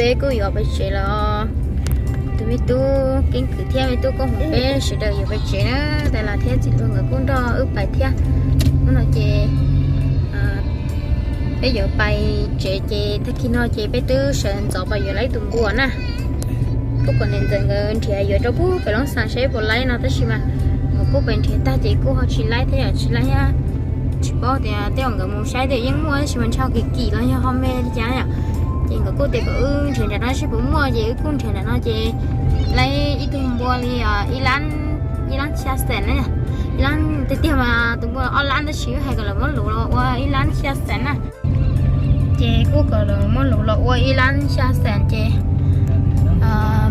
Peb kuj yuav pais tsev los, tus me tub Keeb Kwm thiab me tub Koob Hmoov peb sawv daws yuav pais tsev na. Tais Las thiab txiv hluas nkawd kuj nrog wb pais thiab. Hnub no ces peb yuav pais tsev ces tag kis no ces peb twb sawv ntxov pais yuav laib tus npua na. Kuj kom niam ntxawm nkawd nrhiav yuav rau pub pem Loob Xas seb puas laib no tab sis mas nkawd kuj pais nrhiav tag ces kuj ho tsis laib thiab yom, tsis laib thiab. Tsis paub tias tej zaum nkawd mus saib tej yeej muaj tab sis mas ntshe ho kim kim los yog ho me li cas yom. Ces nkawd kuj tias kom wb nrhiav nram no seb puas muaj ces wb kuj nrhiav nram no ces laib ib tug npua li ib lab, ib lab xya xees na. Ib lab tiag tiag mas tus npua ob lab tab sis wb hais kom lawv muab luv los ua ib lab xya xees na. Ces kuj kom lawv muab luv los ua ib lab xya xees ces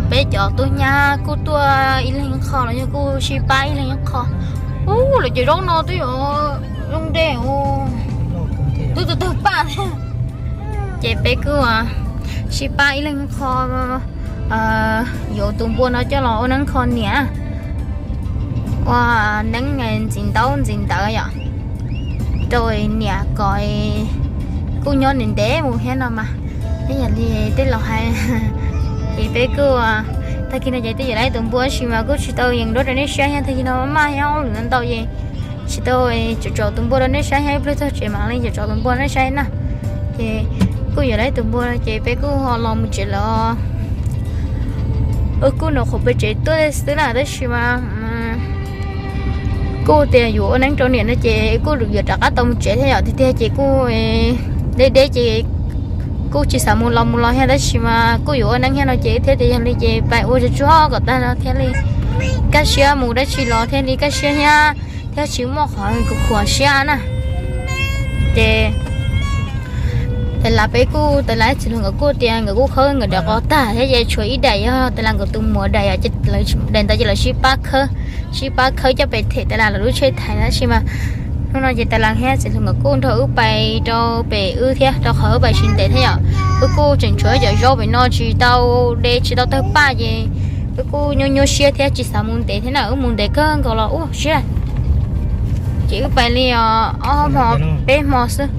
peb cov tub nyab kuj tuaj ib leeg ib qho los yog kuj sib pab ib leeg ib qho. Ub, lawv cov zaub no twb yuav zoo dej, twb tawg tawg paj thiab. Ces peb kuj sib pab ib leeg ib qho yuav tus npua no coj los ua neeb kho niam, ua neeb ntxiv ntaub ntxiv ntawv yom, rau niam kom kuj nyob ntev ntev mus thiab no mas. Ib yam li tej laus hais, ces peb kuj tag kis no ces twb yuav laib tus npua tab sis mas kuj tsis tau yees duab rau nej saib thiab. Tag kis no maj maj thiab hauj lwm ntau ntau ces tsis tau tsom tsom tus npua rau nej saib thiab. Ib pliag txog tsev mam li tsom tsom tus npua rau nej saib na. Ces kuj yuav laib tus npua no ces peb kuj ho los mus tsev lawm. Wb kuj nrog qhov pes tsev tuaj xwb na tab sis mas kuj tias yuav ua neeb rau niam no ces kuj yuav rov qab tau mus tsev thiab yom. Tiag tiag ces kuj deb deb ces kuj tsis xav mus los mus los thiab tab sis mas kuj yuav ua neeb thiab no ces thiaj tias yog li ces pais ua tsuag tsuag kom tag no thiaj li kaj siab mus dab tsi los thiaj li kaj siab thiab, thiab tsis muaj qhov khuav siab na. Ces Tais Las peb kuj, Tais Las txiv hluas nkawd kuj tias nkawd kuj khawb nkawd daim qos tag thiab ces tshuav ib daim yog Tais Las nkawd tus muam daim, daim ntawd ces lawv sib pab khawb, sib pab khawb coj pem them Tais Las lawv lub tsheb thaiv tab sis mas hnub no ces Tais Las thiab txiv hluas nkawd kuj nrog wb pais rau pem wb thiab rau qhov wb pais tsis ntev thiab yom. Wb kuj tseem tshuav cov zaub pem no tsis tau de tsis tau tawg paj ces wb kuj nyuaj nyuaj siab thiab tsis xav mus ntev thiab na, wb mus ntev kawg nkaus los ua siab. Ces wb pais li ob hmo peb hmo xwb.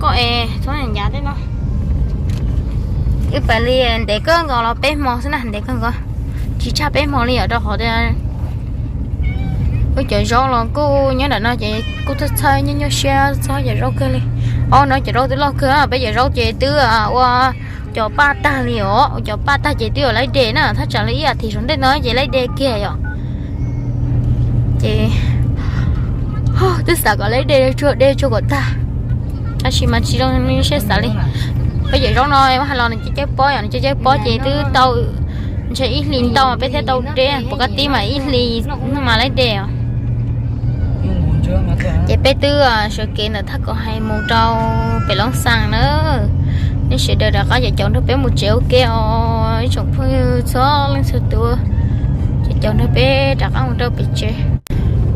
Koj es txhob ncav tej no. Wb pais li ntev kawg nkaus los peb hmo xwb na, ntev kawg nkaus, tsis tshaj peb hmo li yom rau qhov tias wb cov zaub los kuj nyob nram no ces kuj txhawj txhawj nyuaj nyuaj siab txog cov zaub kawg li. Ob no cov zaub twb loj kawg, peb cov zaub ces twb ua cov paj tag li os, ua cov paj tag ces twb yuav laib de na, thaj tsam li ib as thiv saum ntej no ces laib de kiag yom. Ces twb xav kom laib de tsuag de tsuag kom tag, tab sis mas tsis zoo li siab xav li. Peb cov zaub no hais los nws cawb cawb pob yom, nws cawb cawb pob ces twb tau ntshe ib hlis ntau peb thiaj tau de, pom kaj tib mas ib hlis mas laib de os. Ces peb twb sawv kev ntawm thaj kom hais mus rau pem Loob Xas na. Nej sawv daws rov qab caum caum nrog peb mus tsev ua ke os ib tsoom phooj ywg txhua leej txhua tus. Caum caum nrog peb rov qab mus rau pem tsev.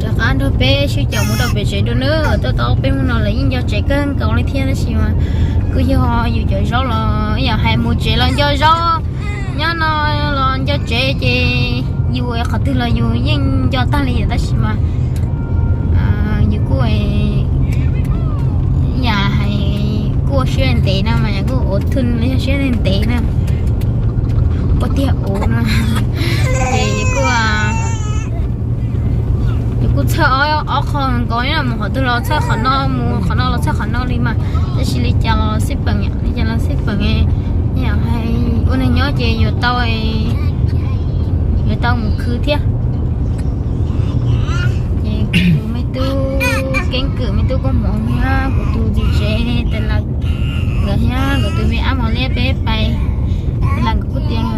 Rov qab nrog peb sib caum mus rau pem tsev dua nawb. Tuaj tau peb hnub no lawv yeej nco tsev kawg nkaus li thiab tab sis mas kuj yog yus cov zaub los ib yam hais mus tsev los nco zaub, nyob no los nco tsev ces yus qhov twg los yus yeej nco tag li tab sis mas yus kuj yam hais kuj ua siab ntev no mas kuj ua thwj li yog siab ntev na, ua tiag ua no ces kuj yus kuj txhawj ob qho nkaus na, mus qhov twg los txhawj qhov no, mus qhov no los txhawj qhov no li mas. Tab sis li cas los xij peem, li cas los xij peem, yam hais ua neeg nyob ces yuav tau, yuav tau mus khwv thiab. Ces kuv tus me tub Keeb Kwm, me tub Koob Hmoov thiab kuv tus txiv tsev Tais Las nkawd thiab nkawd tus me ab Mos Liab peb pais. Tais Las nkawd kuj tias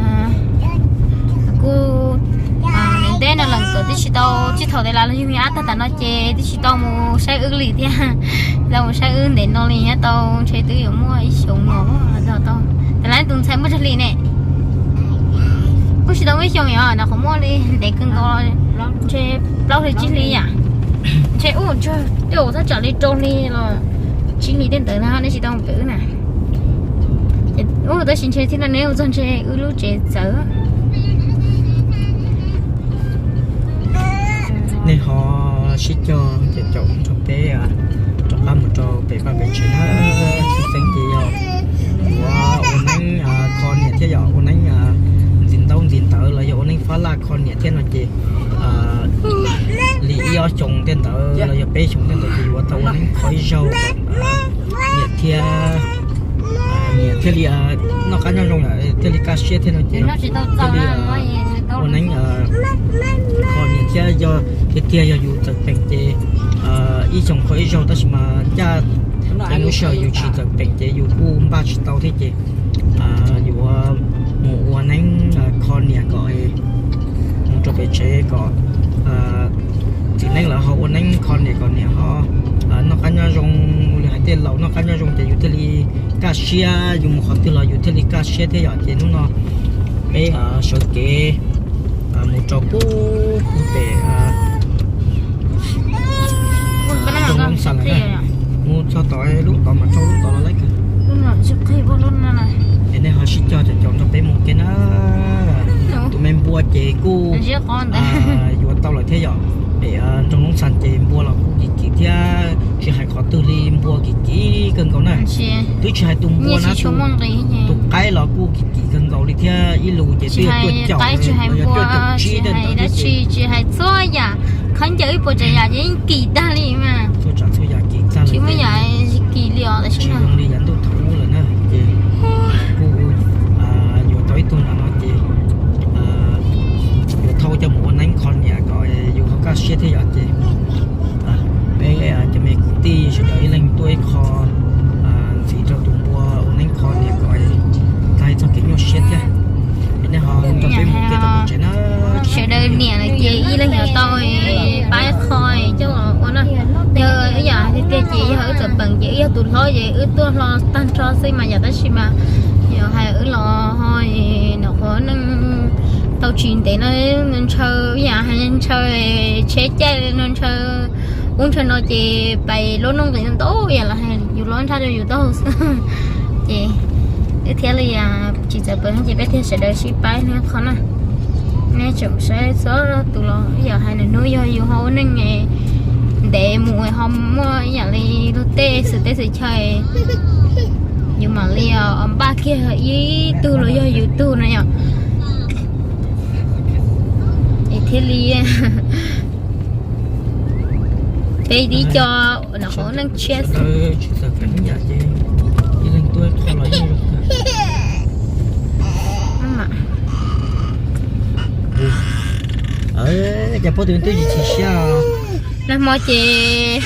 kuj ntev no los nkawd twb tsis tau, txij thaum Tais Las los yug me ab tag tas no ces twb tsis tau mus saib wb li thiab. Tau mus saib wb ntev no li thiab, tau ntshe twb yuav muaj ib xyoos no tau. Tais Las tus ntxhais muaj tsawg hli ne? Kuj tsis tau muaj ib xyoos yom, nws qhov muaj li ntev kawg nkaus, ntshe plaub hli tsib hli yam. Ntshe ub, tej zaum thaj tsam li rau hli los tsib hli tej ntawd na, neb tsis tau mus pem wb na. Ub, tab sis ntshe txij no neb mus txog ntshe wb lub tsev txawv. Nej ho sib cog caum caum nrog peb rov qab mus rau pem vaj pem tsev na. Txheeb txheeb ces yog yuav ua neeb kho niam Xyoo ntawd ces yuav tau ua neeb kho ib zaug, niam thiab, niam thiaj li noj qab nyob zoo, thiaj li kaj siab thiab no ces thiaj li ua neeb kho niam thiab. Yog tiag tiag yog yus txawm peem ces ib xyoos kho ib zaug, tab sis mas ncaj qeeb lub sij hawm yus tsis txawm peem ces yus kuj npaj tsis tau thiab ces yuav mus ua neeb kho niam kom mus rau pem tsev kom txiv neeb lawv ho ua neeb kho niam kom niam ho noj qab nyob zoo. Li hais tej laus noj qab nyob zoo ces yus thiaj li kaj siab, yus mus qhov twg los yus thiaj li kaj siab thiab yom. Ces hnub no peb sawv kev mus rau pub pem Loob Xas lawm na. Mus txog tom lub tod mas rau lub tod los lawm. Es nej ho sib cog caum caum nrog peb mus ke na. Tus me npua ces kuj yuav tau lawm thiab yom. Pem nroog Loob Xas ces npua los kuj kim kim thiab, tsis hais qhov twg li npua kim kim kawg nkaus na. Twb tsis hais tus npua na, tus qaib los kuj kim kim kawg nkaus li thiab. Ib lus ces twb yog cuaj caum, cuaj caum tsib tej ntawd thiab ces tsis hais txhua yam, khaub ncaws ib puas tsav yam ces yeej kim tag li mas. Txhua tsav txhua yam kim tag li, tsis zoo li yav ntuj thaum ub lawm na. Ces kuj yuav tau ib tug nram no ces yuav thauj coj mus ua neeb kho niam kom yus ho kaj siab thiab yom. Ces peb cov me kwv tij sawv daws ib leeg tuaj ib qho ntxiv rau tus npua ua neeb kho niam kom tag txoj kev nyuaj siab thiab. Es nej ho nrog peb mus ke rau pem tsev na. Sawv daws niam lawm ces ib leeg yuav tau pab qho coj los ua na. Yog ib yam tiag tiag ces yog wb txawm peem ces wb yog tus hlob ces wb tuaj hlo tag nrho xwb mas yom, tab sis mas yog hais wb los ho nyuam qhuav neej tau tsis ntev no, ntshaw ib yam hais ntshaw tsheb caij no, ntshaw ub ntshaw no ces pais luab nuj nqis ntau yam los yus luab ntsaj rau yus taub hau xwb. Ces wb thiaj li tsis txawm peem ces peb thiaj sawv daws sib pab qho na. Nej tseem saib txhua tus los ib yam hais nws hnub yog yus ho ua neej ntev mus ho muaj ib yam li luag tej xwm teb xwm chaw, yus mam li npaj kiag ib tug los yog yus tug no yom. Es thiaj li peb tib co nram qhov neej tshiab xwb. Cas pab tus twb tsis chim siab. Nag hmo ces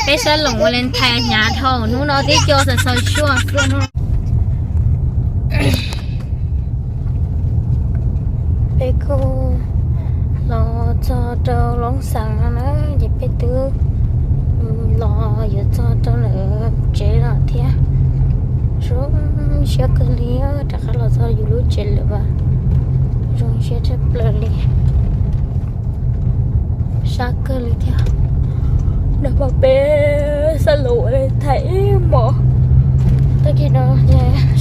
peb sab loos ua Valentine hnyav dhau, hnub no tib co xaws xaws sua xwb no. Peb kuj los txog rau Loob Xas no na, ces peb twb los yuav txog rau lawv tsev lawm thiab. Zoo siab kawg li, rov qab los txog yus lub tsev lawm as, zoo siab tshaj plaws li. Sab kawg li thiab. Nag hmo peb xab lus ua li thaim ib hmos, tag kis no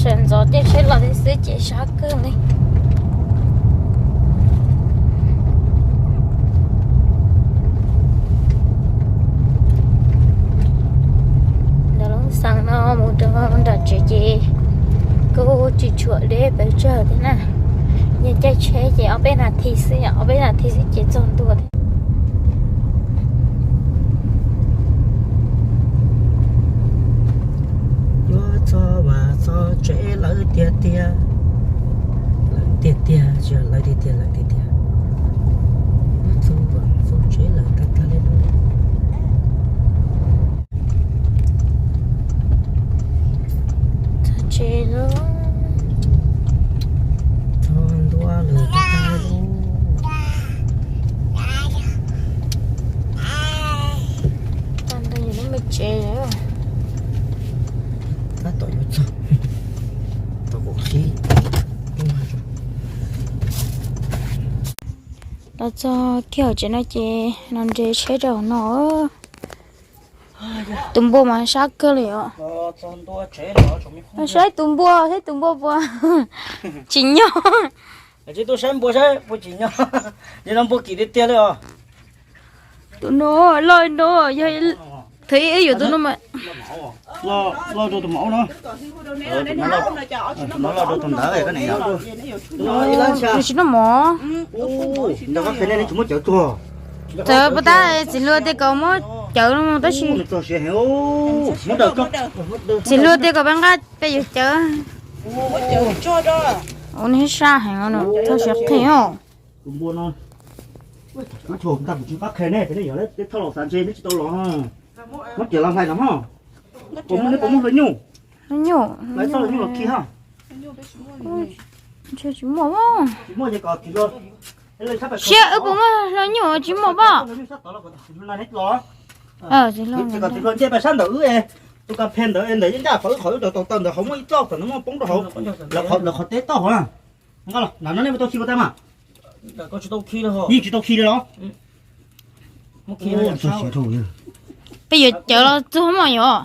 sawv ntxov caij tsheb los thiab xwb ces sab kawg li. Ntawm Loob Xas no mus rau nram tsev ces kuj tsis tshua deb pes tsawg thiab na. Yog caij tsheb ces ob peb nas this xwb, ob peb nas this xwb ces txog ntua thiab. Yuav txog vas txog tsev lawm tiag tiag. Lawm tiag tiag, tsis yog lawv tiag tiag, lawm tiag tiag. Yuav txog vas txog tsev lawm tag tag li. Txog tsev lawm. Txog ntua lawm tag tag li. Tag nrho yus lub me tsev lawm. Tab tom yuav txog, tau kuv qhib. Los txog kiag hauv tsev no ces los nres tsheb rau hauv no. Tus npua mas sab kawg li os. Saib tus npua, saib tus npua puas tsim nyog. Tsis tuaj saib npua saib puas tsim nyog. Ces no npua kim tiag tiag li os. Tus no loj no, yog thaum ib yuav tus no mas. Loj rau tus maum no. Tus no loj rau tus ntawd, koj niam yog. Tsis noj mov. Ntawd koj qhia nej, nej tsis muab cawv tuag. Txawm puas tab txiv hluas tias kom muab cawv no tab sis. Txiv hluas tias kom peb nqa peb yuav cawv. Ua nws sab heev no, txog siav qhia os. Tus npua no, kuv tsis qab qhia nej, nej yog lawv tej thauj los xav ntshe neb tsis tau los. Muab kiag los hlais no ho. Puas muaj, neb puas muaj hlua nyuj? Hlua nyuj, hlais txoj hlua nyuj los khi ho. Ntshe tsis muaj. Tsis muaj ces kom txiv hluas, siab wb puas muaj hlua nyuj tsis muaj pob. Txiv hluas, kom txiv hluas nce pais sab ntawm wb es tus kas phe ntawd es ntawm yeej ncaj qhov wb, qhov wb rau tau taw ntawd hauv muaj ib txoj kom nws muaj poob rau hauv, lawv qhov teb toj hauv na. Nqa los, nram no nej puas tau khi pas tag mas? Yeej tsis tau khi li los? Peb yuav cawv los txog mas yog.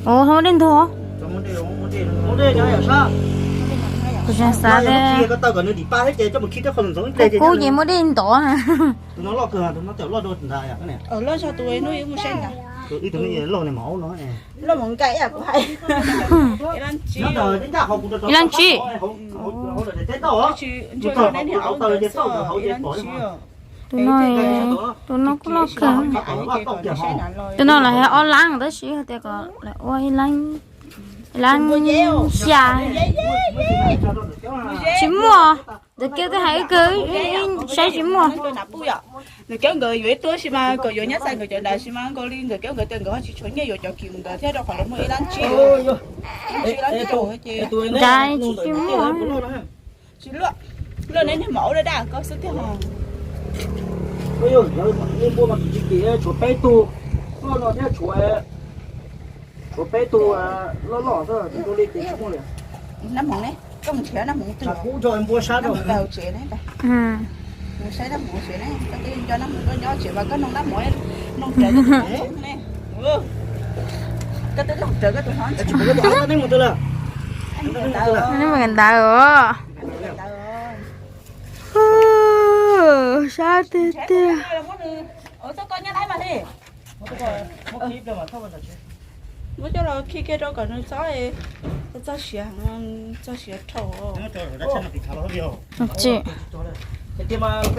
Ua, ho dej ntug. Kuv tseem xav tias kub ces muaj dej ntov. Ib leeg tsib. Tus no, tus no kuj loj kawg. Tus no lawv hais ob lab tab sis hais tias kom lawv ua ib lab, ib lab xya. Tsis muaj, ntawm kiab twb hais wb kawg, saib tsis muaj. Ntawm kiab nkawd yuav ib tug sis mas kom yuav nyab xais nkawd cov nrad sis mas nkaus li ntawm kiab nkawd tias nkawd ho tsis tshuav nyiaj yuav cov kim mus ntawd thiab rau qhov lawv muaj ib lab tsib. Nrad tsis muaj. Tsis luaj, luaj neb niag maum daj daj koj xwb tiag. Yog npua mas tsis kim, tshuav peb tug loj no thiab, tshuav peb tug loj loj xwb, tus li ces tsis muaj li. Nab hmoov ne, koj mus nrhiav nab hmoov twg? Kub tso npua sab rau tsev ne. Mus saib nab hmoov tsev ne, koj twb nco nab hmoov koj nyob tsev mas koj nug nab hmoov, nug rawv koj tus hmoov ne. Koj twb nug rawv koj tus hmoov. Neb mus kawm ntawv os. Sab tiag tiag. Muab coj los khi kiag rau kom nws txob, txog siav, txog siav dhau. Tsis. Pheej ntse,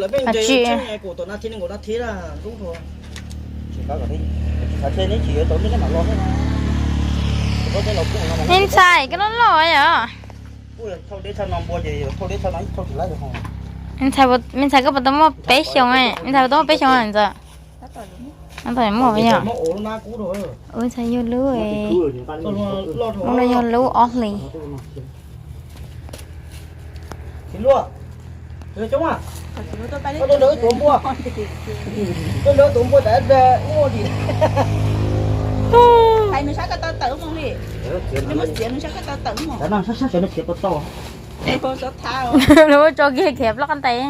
pheej ntse, kuv tom nas thi nees nkaum nas thi na, ntub rua. Ntxhais, koj loj loj yom. Me ntxhais, koj puas tau muaj peb xyoos? Me ntxhais puas tau muaj peb xyoos ntxawm? Muaj yog. Ntxhais yug lub, ub no yog lub ob hlis. Lub tso kiag khiav plaub qab ntais.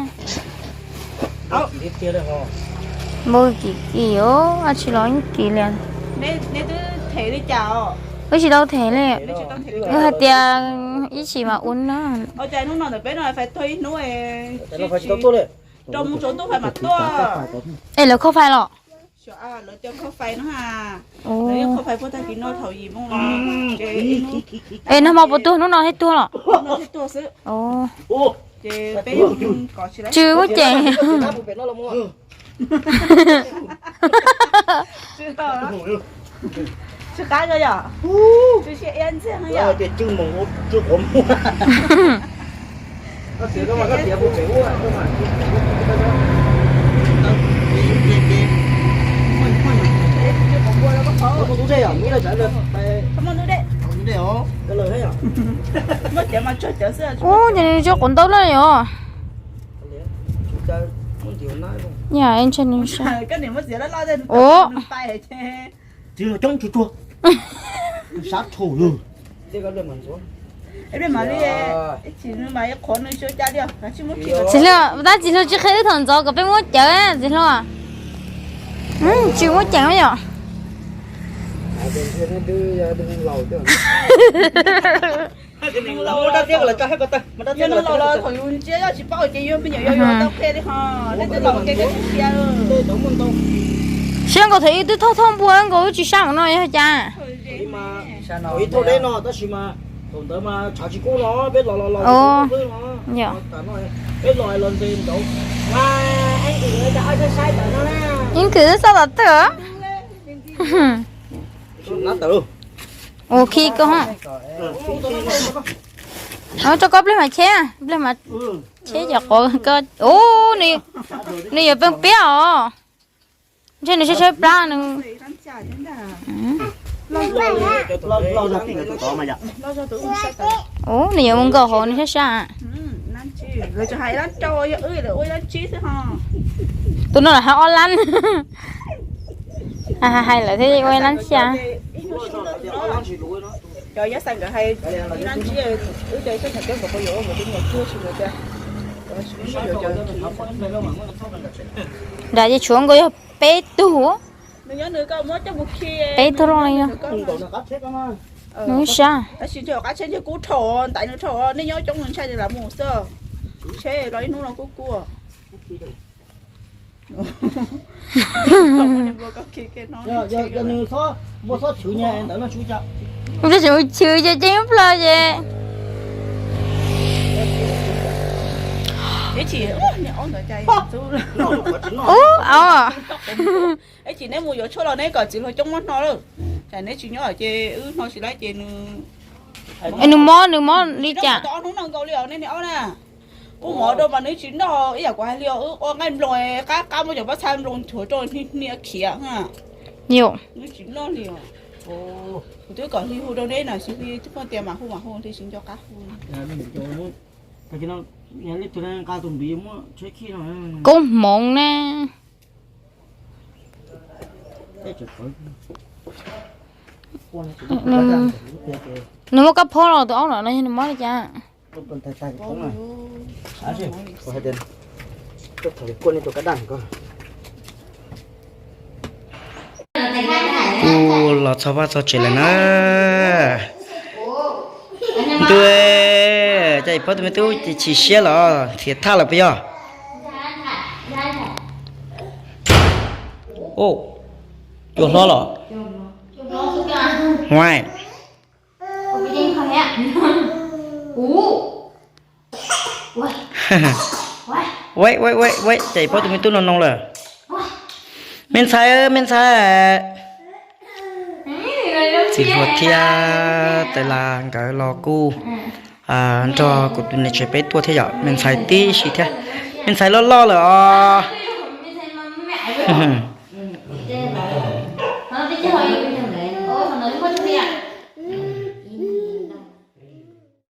Npau kim kim os, tsis los yeej kim li. Wb tsis tau them li. Wb hais tias ib chim mas ua na. Es lawv kho fais los? Es nag hmo puas tuag, hnub no thiaj tuag los? Tsw muab ceem. Ub, ces nws tso quav ntaub lawm yom. Yam ntshe nws sab. Ub. Txiv hluas, tab txiv hluas tsis qhia wb thaum ntxov kom peb muab cawv, txiv hluas. Tsis muab ceem yom. Siab nkaus thaum ub twb thauj thauj npua nkaus wb tsis sab mus no yog cas? Ib thauj deb no tab sis mas thaum ntawd mas tshav tsis kub no peb los los los, yog, peb los los ntes nraud. Ib nkws xaj tom twg? Ua khi koj, rau koj pliag mas cheb, pliag mas cheb cov qos koj. Ub, nws yuav peej piab os. Ntshe nws sab sab plab nws. Ub, nws yuav mus nkaum hauv nws sab sab. Tus no los hab ob lab. Hais lawm thiab ua ib lab xya. Nram ces tshuav nkaus yog peb tug. Peb tug loj li no. Nws sab. Ua txoj chwv ces ceeb plaws ces. Ub, au. Tsis, neb mus yuav tshuaj los neb kom txiv hluas coob muab hno lawm. Tsam neb tsis nyob ces wb hno tsis laib ces nws, nws mob, nws mob li cas? Tau ob hnub no nkaus li os nej niam ob na. Wb mov rau mas nws tsis noj ib yam kuv hais li os, wb ua nqaij nploos qab qab muab cov pob txha nploos nchuav rau hnia khiav. Nws tsis noj li os. Kuv twb kom hli hu rau neb na, xws li twb poj tias mam hu mam hu tiam sis nco qab hu. Koob hmoov ne. Nws muab kab phob los tus aub no no yog nws mob li cas? Kuj los txog vaj txog tsev lawm na. Ntuj, cas ib pab tus me tub ces chim siab los nrhiav thaj lawm puas yog? Cua hlob los? Huaj. Ua ua ua, cas ib pab tus me tub no no lawm. Me ntxhais, me ntxhais. Txiv hluas thiab Tais Las nkawd los kuj nrog kuv tus niam tsev peb tuaj thiab yom, me ntxhais tib si thiab. Me ntxhais loj loj lawm os.